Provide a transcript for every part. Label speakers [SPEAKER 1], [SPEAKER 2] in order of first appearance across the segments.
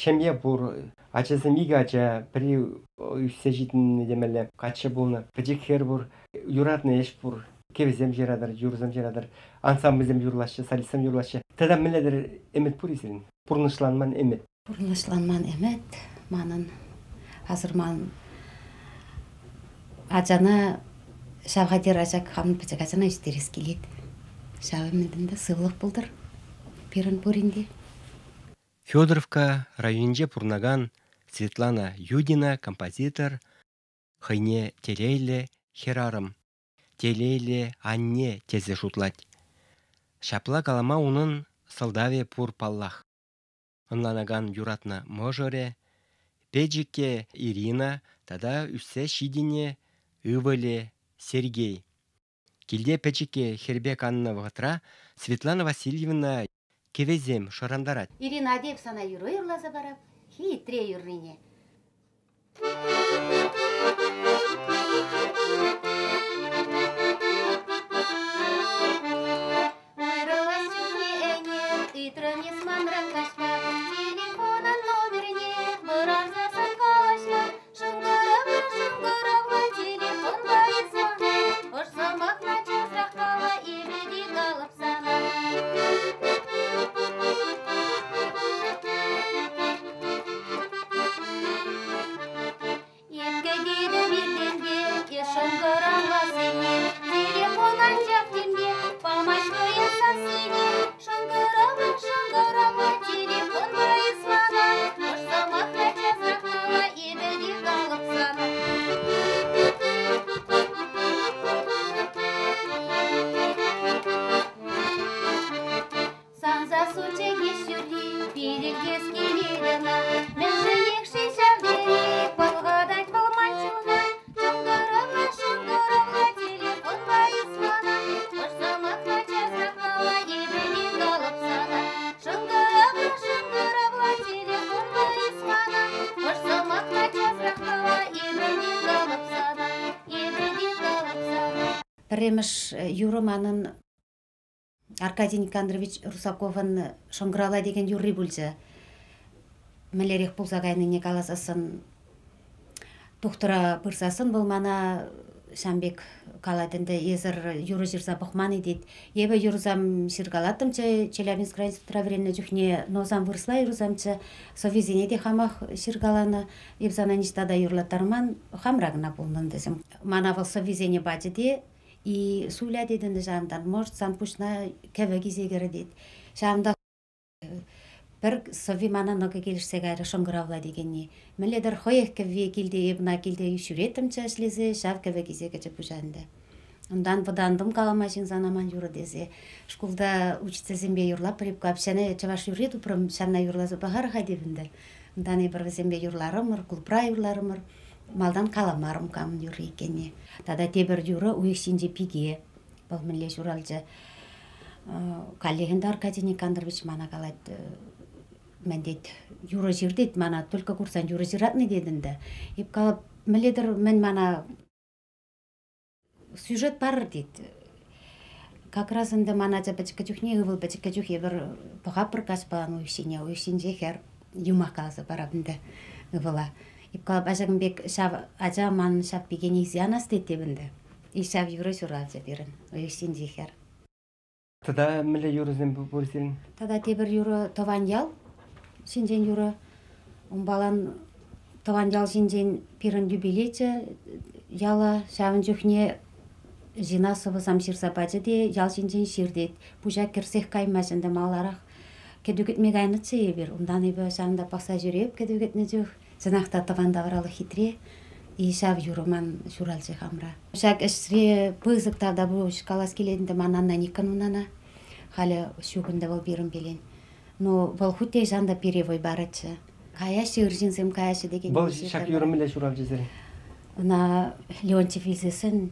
[SPEAKER 1] Ҫемье пур. Ачасем икӗ ача, пӗри ӳссе ҫитӗннӗ темелле, каччӑ пулнӑ. Пӗчӗк хӗр пур, юратнӑ ӗҫ пур. Кӗвӗсем ҫыратӑр, юрӑсем ҫыратӑр, ансамбльсем юрлаҫҫӗ, солистсем юрлаҫҫӗ. Тата мӗнле-тӗр ӗмӗт пур-и сирӗн? Пурнӑҫланман ӗмӗт.
[SPEAKER 2] Пурнӑҫланман ӗмӗт манӑн асӑрман ачана ҫав хатӗр ача хамӑн пӗчӗк ачана ӳстерес килет. Ҫав ӗмӗтӗм те сывлӑх пултӑр пирӗн пурин те.
[SPEAKER 1] Федоровка районӗнче пурӑнакан Светлана Юдина композитор хӑйне телейлӗ хӗрарӑм, телейлӗ анне тесе шутлать. Ҫапла калама унӑн сӑлтавӗ пур паллах. Ӑнланакан юратнӑ мӑшӑрӗ, пӗчӗккӗ Ирина тата ӳссе ҫитӗннӗ ывӑлӗ Сергей. Килте пӗчӗккӗ хӗрпе каннӑ вӑхӑтра Светлана Васильевна кӗвӗсем шӑрантарать.
[SPEAKER 2] Ирина Адеев сана юрӑ юрласа парап, хитре юррине. Уйрӑлас чухне ӗнер ыйтрӑм эс манран каҫпа телефонӑн номерне вӑрансассӑн калаҫма шӑнкӑравла шӑнкӑравла телефонпа эс мана ӑш сӑмахна часрах кала эпӗ те калӑп сана. Еткӗтетӗп иртенпе, шӑнкӑравласене, телефон анчах темпе, памасть хӑйӗн сассине. Шӑнкӑравла, шӑнкӑравла, телефонпа эс мана, ӑш сӑмахна часрах кала, эпӗ те калӑп сана. Сан сассу чӗкеҫ ҫӳлли, пилӗкес килет ӑна. Мӗншӗнех-ши ҫав тери пӑлхатать вӑл ман чуна? Шӑнкӑравла, шӑнкӑравла, телефонпа эс мана. Ӑш сӑмахна часрах кала, эпӗ те калӑп сана. Шӑнкӑравла, шӑнкӑравла, телефонпа эс мана. Ӑш сӑмахна часрах кала, эпӗ те калӑп сана. Эпӗ те калӑп сана. Пӗрремӗш юрӑ манӑн Аркадий Никандрович Русаковӑн «Шӑнкӑравла» текен юрри пулчӗ. Мӗнлерех пулса кайнине каласассӑн тухтӑра пырсассӑн вӑл мана ҫавӑн пек калать ӗнтӗ, эсӗр юрӑ ҫырса пӑхман-и тет. Эпӗ юрӑсам ҫыркалаттӑмччӗ Челябинскра институтра вӗреннӗ чухне, но сам вырӑсла юрӑсамччӗ, сӑввисене те хамах ҫыркаланӑ. Эп сана ниҫта та юрлаттарман, хамра кӑна пулнӑ ӗнтӗ. Мана вӑл сӑввисене пачӗ те И суйля тет ӗнтӗ ҫавӑнтан, может, сан пуҫна кӗвӗ килсе кӗрӗ тет. Ҫавӑнта пӗр сӑвви мана нӑкӑ килӗшсе кайрӗ шӑнкӑравла текенни. Мӗнле-тӗр хӑех кӗвви килте эп ӑна килте ҫӳреттӗмччӗ ӗҫлесе, ҫав кӗвӗ килсе кӗчӗ пуҫа ӗнтӗ. Унтан вӑтантӑм калама ҫын сана ман юрӑ тесе. Шкулта учительсемпе юрлап репка общане чӑваш юрри тупрӑм, ҫавна юрласа пӑхар-ха теп ӗнтӗ. Унтан эпир вӗсемпе юрларӑмӑр, клубра юрларӑмӑр. Малтан каламарӑм камӑн юрри иккенне. Тата тепӗр юрӑ «Уйӑх ҫинчи пике». Вӑл мӗнле ҫуралчӗ. Каллех ӗнтӗ Аркадий Никандрович мана калать, мӗн тет, юрӑ ҫыр тет мана, только курсан юрӑ ҫыратнӑ тет ӗнтӗ. Эп калап, мӗнле-тӗр мӗн мана сюжет парӑр тет. Как раз ӗнтӗ ман ача пӗчӗккӗ чухне, ывӑл пӗчӗккӗ чух эпир пӑхатпӑр каҫпа уйӑх ҫине, уйӑх ҫинче хӗр юмах каласа парап ӗнтӗ ывӑла. Эп калап, ҫакӑн пек ҫав ача ман ҫав пикене илсе анас тет теп ӗнтӗ. И ҫав юрӑ ҫуралчӗ пирӗн, уйӑх ҫинчи хӗр.
[SPEAKER 1] Тата мӗнле юрӑсем пур сирӗн?
[SPEAKER 2] Тата тепӗр юрӑ «Тӑван ял» ҫинчен юрӑ. Унпалан тӑван ял ҫинчен пирӗн юбилейччӗ яла. Ҫавӑн чухне Зина сӑвӑсам ҫырса пачӗ те ял ҫинчен ҫыр тет. Пуҫа кӗрсех каймасть ӗнтӗ маларах. Кӗтӳ кӗтме кайнӑччӗ эпир. Унтан эпӗ ҫавӑнта пӑхса ҫӳреп кӗтӳ кӗтнӗ чух. Чӑнах та тӑван тавралӑх хитре. И ҫав юрӑ ман ҫуралчӗ хамра. Ҫак ӗҫре пысӑк тавтапуҫ калас килет ӗнтӗ ман Анна Никоновнана. Халӗ ҫук ӗнтӗ вӑл пирӗн пелен. Ну, вӑл хуть те ҫан та пире вӑй паратчӗ. Каяҫҫӗ ыр ҫынсем каяҫҫӗ текен.
[SPEAKER 1] Вӑл ҫак юрӑ мӗнле ҫуралчӗ сирӗн?
[SPEAKER 2] Ӑна Леонтьев илсессӗн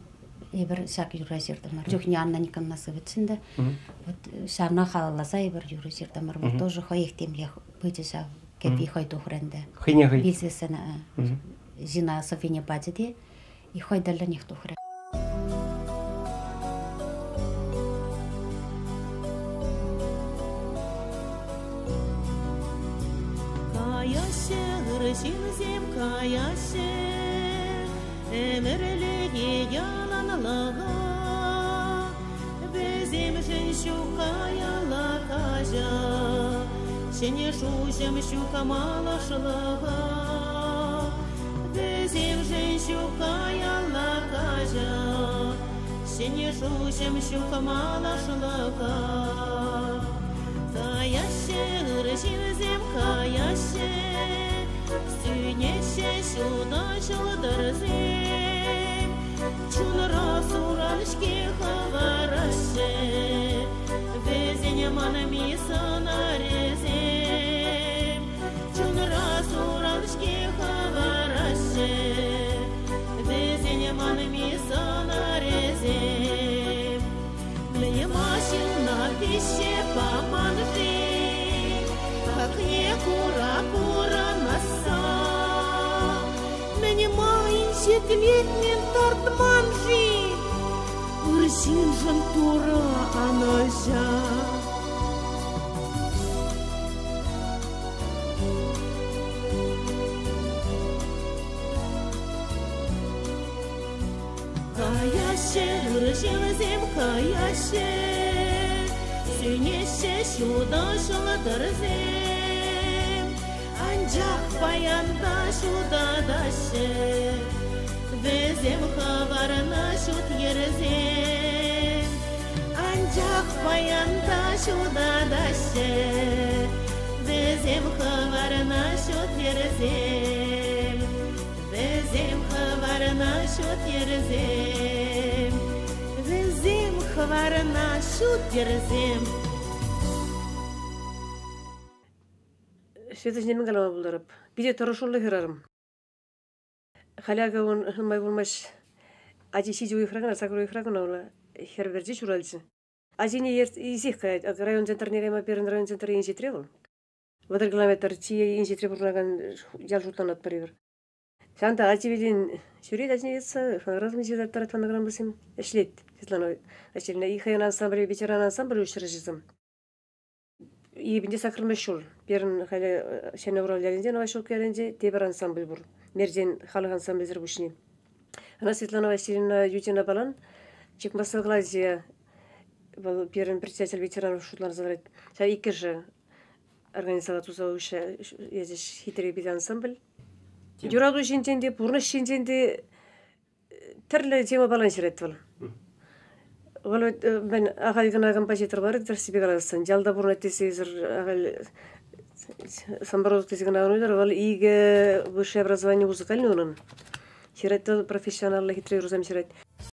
[SPEAKER 2] эпир ҫак юрра ҫыртӑмӑр. Чухне Анна Никоновна сывӑччӗ ӗнтӗ. Вот ҫавна халалласа эпир юрӑ ҫыртӑмӑр. Вӑл тоже хӑех темле пычӗ ҫав кӗвви хӑй тухрӗ ӗнтӗ.
[SPEAKER 1] Хӑйне хӑй.
[SPEAKER 2] Вилсессӗн Зина сӑввине пачӗ те и хӑй тӗллӗнех тухрӗ.
[SPEAKER 3] Ыр ҫынсем каяҫҫӗ, ӗмӗрлӗхе яланлӑха. Вӗсемшӗн ҫук каялла каҫа, ҫӗнӗ шуҫӑм ҫук малашлӑха. Вӗсемшӗн ҫук каялла каҫа, ҫӗнӗ шуҫӑм ҫук малашлӑха. Каяҫҫӗ ыр ҫынсем, каяҫҫӗ, сӳнеҫҫӗ ҫутӑ ҫӑлтӑрсем. Чунра суран-ҫке хӑвараҫҫӗ, вӗсене манми сӑнарӗсем. Чунра суран-ҫке хӑвараҫҫӗ, вӗсене манми сӑнарӗсем. Мӗн-ма ҫынна пиҫсе паман-ши, хакне кура пурӑнасса? Мӗн-ма инҫетлетмен тартман-ши, ыр ҫыншӑн Турӑ анӑҫа? Каяҫҫӗ ыр ҫынсем, каяҫҫӗ, сӳнеҫҫӗ ҫутӑ ҫӑлтӑрсем. Анчах паян та ҫутатаҫҫӗ, вӗсем хӑварнӑ ҫут йӗрсем. Анчах паян та ҫутатаҫҫӗ, вӗсем хӑварнӑ ҫут йӗрсем. Вӗсем хӑварнӑ ҫут йӗрсем. Вӗсем хӑварнӑ ҫут йӗрсем.
[SPEAKER 4] Света ҫинчен мӗн калама пултарап? Питӗ тӑрӑшуллӑ хӗрарӑм. Халь акӑ ун нумай пулмасть ачи ҫичӗ уйӑхра кӑна, сакӑр уйӑхра кӑна ула хӗр пӗрчи ҫуралчӗ. Ачине илсех каять. Акӑ район центрне кайма пирӗн район центрӗ инҫетре вӑл. 30 километр чи инҫетре пурӑнакан ял шутланатпӑр эпир. Ҫавӑнта ачи витен ҫӳрет, ачине йӑтса, фонограмма ҫырать, тарать фонограммӑсем. Ӗҫлет Светлана Васильевна. И хӑйӗн ансамблӗ, ветеран ансамбль уҫрӗҫ. Икӗ саккӑрмӗш ҫул. Пирӗн халӗ Ҫӗнӗ Урал ялӗнче, Новоселка ялӗнче тепӗр ансамбль пур. Мерчен халӑх ансамблӗсӗр пуҫне. Ӑна Светлана Васильевна Юдина палан Чекмасова Клавдия, вӑл пирӗн председатель ветеран шутланса тӑрать. Ҫав иккӗшӗ организовать туса уҫӑ ячӗҫ хитре питӗ ансамбль. Юрату ҫинчен те, пурнӑҫ ҫинчен те тӗрлӗ тема палан ҫырать вӑл. Вӑл мӗн ахаль кӑна композитор мар, тӗрӗссипе каласан, ялта пурӑнать тесе ахаль самбородок тесе кӑна ан вӑл икӗ высшее образование музыкальный унӑн. Ҫырать вӑл профессионаллӑ хитре юрӑсем ҫырать.